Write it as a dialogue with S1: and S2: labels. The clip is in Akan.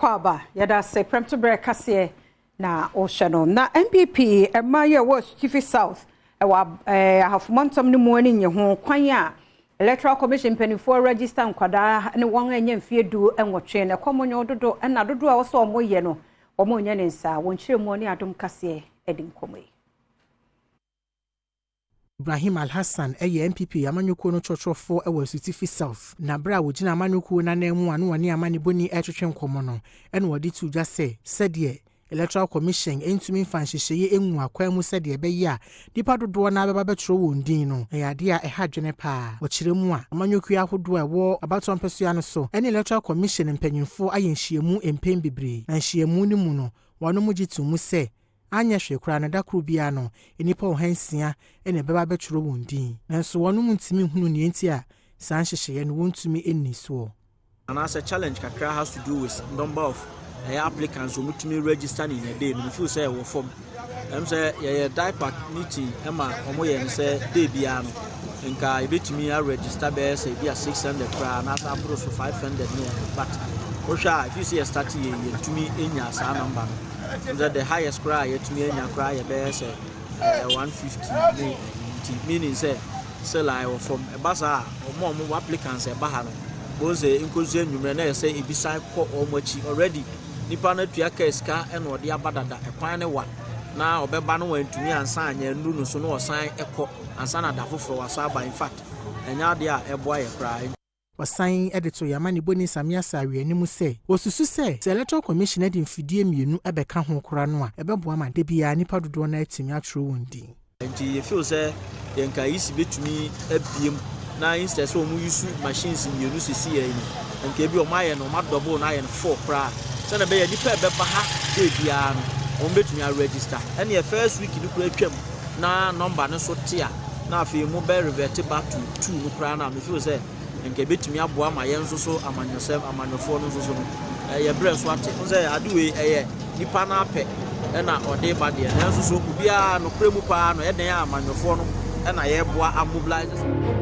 S1: Akwaaba, yɛda ase prɛmtoberɛ kaseɛ na wohyɛ no. Na NPP mmaa yi a ɛwɔ Asutifi South ɛwɔ Ahafo Mantam no mu ani nnye ho kwan a Electoral Commission mpanimfoɔ register nkwadaa ne wɔn a ɛnyɛ mfeɛ 18 na ɛkɔm nyɛ dodo ɛna dodoɔ a wɔsɛ wɔn yɛ no wɔn nyɛ ne nsa. Wɔn kyerɛ ne Adom kaseɛ ɛdi nkɔmɔ yi.
S2: Ibrahim Alhassan yɛ NPP amanyɔkuo no kyerɛkyerɛfoɔ wɔ Asutifi South, na berɛ a wɔgyina amanyɔkuo n'anan mu a na wɔne amanebɔni retwetwe nkɔmmɔ no, ɛna wɔde to dwa sɛ sɛdeɛ Electoral Commission ntumi mfa nhyehyɛeɛ ngu akwan mu sɛdeɛ ɛbɛyɛ a nnipa dodoɔ no abɛba bɛtwerɛ wɔn din no, ɛyɛ adeɛ a ɛha adwene paa. Wɔkyerɛ mu a, amanyɔkuo ahodoɔ a ɛwɔ abatoɔ mpɛsoa no so ne Electoral Commission mpanyimfoɔ ayɛ nhyiamu mpɛn bebree, na nhyiamu no mu no, wɔn gye to mu sɛ anyɛ hwee koraa no, da koro biara no nnipa 600 na ɛbɛba bɛtwerɛ wɔn din, nanso wɔn ntumi nhunu nea nti a saa nhyehyɛeɛ no wɔntumi nni soɔ.
S3: Anaasɛ challenge kakra has to do with number of ɛyɛ applicants wɔn tumi register in a day no. Feel sɛ ɛwɔ fam. Sɛ yɛyɛ DIPAC meeting ɛma wɔn yɛ no sɛ day biara no nka yɛbɛtumi aregister bɛyɛ sɛ ebi a 600 koraa anaasɛ aboro so 500 ne, but wohwɛ a efi sɛ yɛ start yɛ, yɛntumi nya saa number no. Sɛ the highest koraa a yɛtumi anya koraa yɛ bɛyɛ sɛ 150 ne, nti meaning sɛ still a ɛwɔ fam. Ɛba saa a, wɔn a wɔn applicants ɛba ha no bɔn sɛ nkosi enwummerɛ na yɛ sɛ ebi san kɔ wɔn akyi. Already nipa no atua kaa sika ɛna ɔde aba dada, ɛkwan ne wa na ɔbɛba no wɔntumi ansa anya nnuru no so na ɔsan ɛkɔ ansa na da foforɔ wasa aba. In fact, ɛnyɛ adeɛ a ɛboa yɛ koraa.
S2: Wɔsan de to yɛn amanebɔni Samia Sare anim sɛ wɔsusu sɛ sɛ Electoral Commission de mfidie mmienu bɛka ho koraa no a, ɛbɛboa ma da biara nnipa dodoɔ no atumi atwerɛ wɔn din.
S3: Nti yɛ feel sɛ yɛn ka yi si bɛtumi abiem na instead sɛ wɔn use machines mmienu sisi yɛn no, nka ebi wɔn ayɛ no, wɔn adouble na ayɛ no four koraa, sɛnɛ ɛbɛyɛ nipa ɛbɛba ha day biara no wɔn bɛtumi aregister. Ɛne first week no koraa atwam na number no so te a, na afei mo bɛ revert back to two no koraa na me feel sɛ nka ebɛtumi aboa ma yɛn nso so amanyɔsɛm amanyɔfoɔ no nso so no ɛyɛ brɛ so ate n sɛ ade wei ɛyɛ nipa no apɛ ɛna ɔde ba deɛ, nanso so obiara nokorɛ mu paa no ɛdan a amanyɔfoɔ no ɛna yɛreboa amobilize.